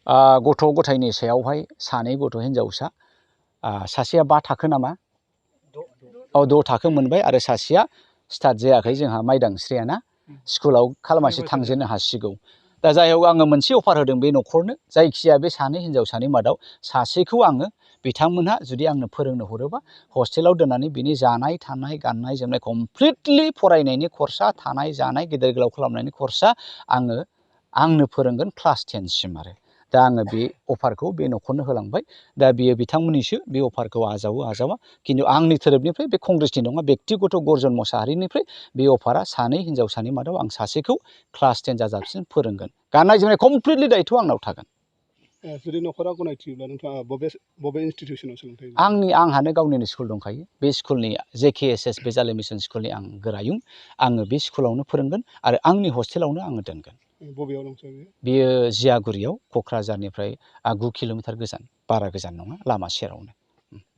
गथ' गथायनि सायावहाय सानै गथ' हिनजावसा सासेया 5 थाखो नामा 6 थाखो मोनबाय आरो सासेया स्टार्ट जायाखै जोंहा माइदांस्रियाना स्कुलाव खालमासि थांजेननो हासिगौ दा जाय हक आङो मोनसे अफार होदों बे न'खरनो जायखिया बे सानै हिनजावसानि मादाव सासेखौ आङो बिथांमोनहा जुदि आंनो फोरोंनो हरोबा हस्टेलाव दोननानै बिनि जानाय थानाय गाननाय जोमनाय कमप्लिटलि फरायनायनि खरसा थानाय जानाय गेदेर गोलाव खालामनायनि खरसा आंनो फोरोंगोन क्लास 10 सिम आरो दा आङो बे अफारखौ बे न'खरनो होलांबाय दा बियो बिथांमोननिसो बे अफारखौ आजावो आजावा खिन्थु आंनि तरफनिफ्राय बे कंग्रेसनि नङा बेक्तिगत गर्जन मोसाहारिनिफ्राय बे अफारा सानै हिनजावसानि मादाव आं सासेखौ क्लास 10 जाजाबसिम फोरोंगोन गाननाय जोमनाय कमप्लिटलि दायथ' आंनाव थागोन जुदि न'खरा गनायथियोब्ला नोंथाङा बबे इनस्टिटिउसनाव सोलोंथाइ आंहानो गावनिनो स्कुल दंखायो बे स्कुलनि JKSS बेजाले मिसन स्कुलनि आं गोरायुं आङो बे स्कुलावनो फोरोंगोन आरो आंनि हस्टेलावनो आङो दोनगोन बबेयाव दं सार बेयो जियागुरियाव क'क्राझारनिफ्राय 9 किल'मिटार गोजान बारा गोजान नङा लामा सेरावनो